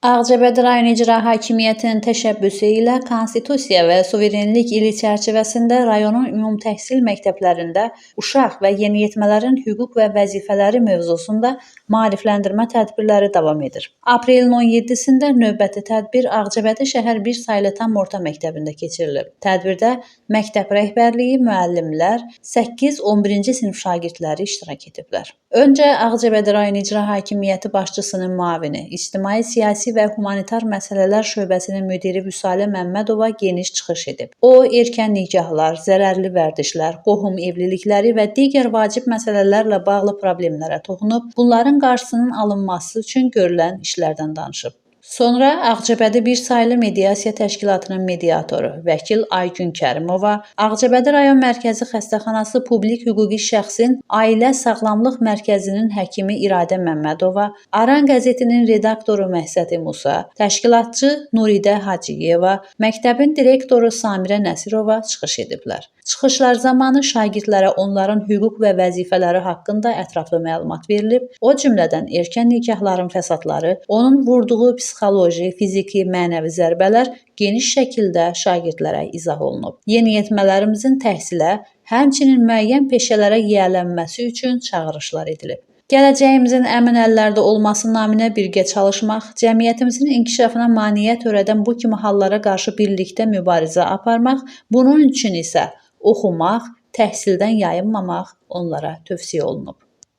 Ağcabədi rayon İcra Hakimiyyətinin təşəbbüsü ilə Konstitusiya və Suverenlik ili çərçivəsində rayonun ümumtəhsil məktəblərində uşaq və yeniyetmələrin hüquq və vəzifələri mövzusunda maarifləndirmə tədbirləri davam edir. Aprelin 17-sində növbəti tədbir Ağcabədi şəhər 1 saylı tam orta məktəbində keçirilib. Tədbirdə məktəb rəhbərliyi, müəllimlər, 8-11-ci sinif şagirdləri iştirak ediblər. Öncə Ağcabədi rayon İcra Hakimiyyəti başçısının müavini, İctimai, siyasi və humanitar məsələlər şöbəsinin müdiri Vüsalə Məmmədova geniş çıxış edib. O, erkən nikahlar, zərərli vərdişlər, qohum evlilikləri və digər vacib məsələlərlə bağlı problemlərə toxunub, bunların qarşısının alınması üçün görülən işlərdən danışıb. Sonra Ağcabədi bir saylı mediasiya təşkilatının mediatoru vəkil Aygün Kərimova, Ağcabədi rayon mərkəzi xəstəxanası publik hüquqi şəxsin Ailə Sağlamlıq Mərkəzinin həkimi İradə Məmmədova, Aran qəzetinin redaktoru Məhsəti Musa, təşkilatçı Nuridə Hacıyeva, məktəbin direktoru Samirə Nəsirova çıxış ediblər. Çıxışlar zamanı şagirdlərə onların hüquq və vəzifələri haqqında ətraflı məlumat verilib, o cümlədən erkən nikahların fəsadları, onun vurduğu psixoloji, fiziki, mənəvi zərbələr geniş şəkildə şagirdlərə izah olunub. Yeniyetmələrimizin təhsilə, həmçinin müəyyən peşələrə yiyələnməsi üçün çağırışlar edilib. Gələcəyimizin əmin əllərdə olması naminə birgə çalışmaq, cəmiyyətimizin inkişafına maneə törədən bu kimi hallara qarşı birlikdə mübarizə aparmaq, bunun üçün isə oxumaq, təhsildən yayınmamaq onlara tövsiyə olunub.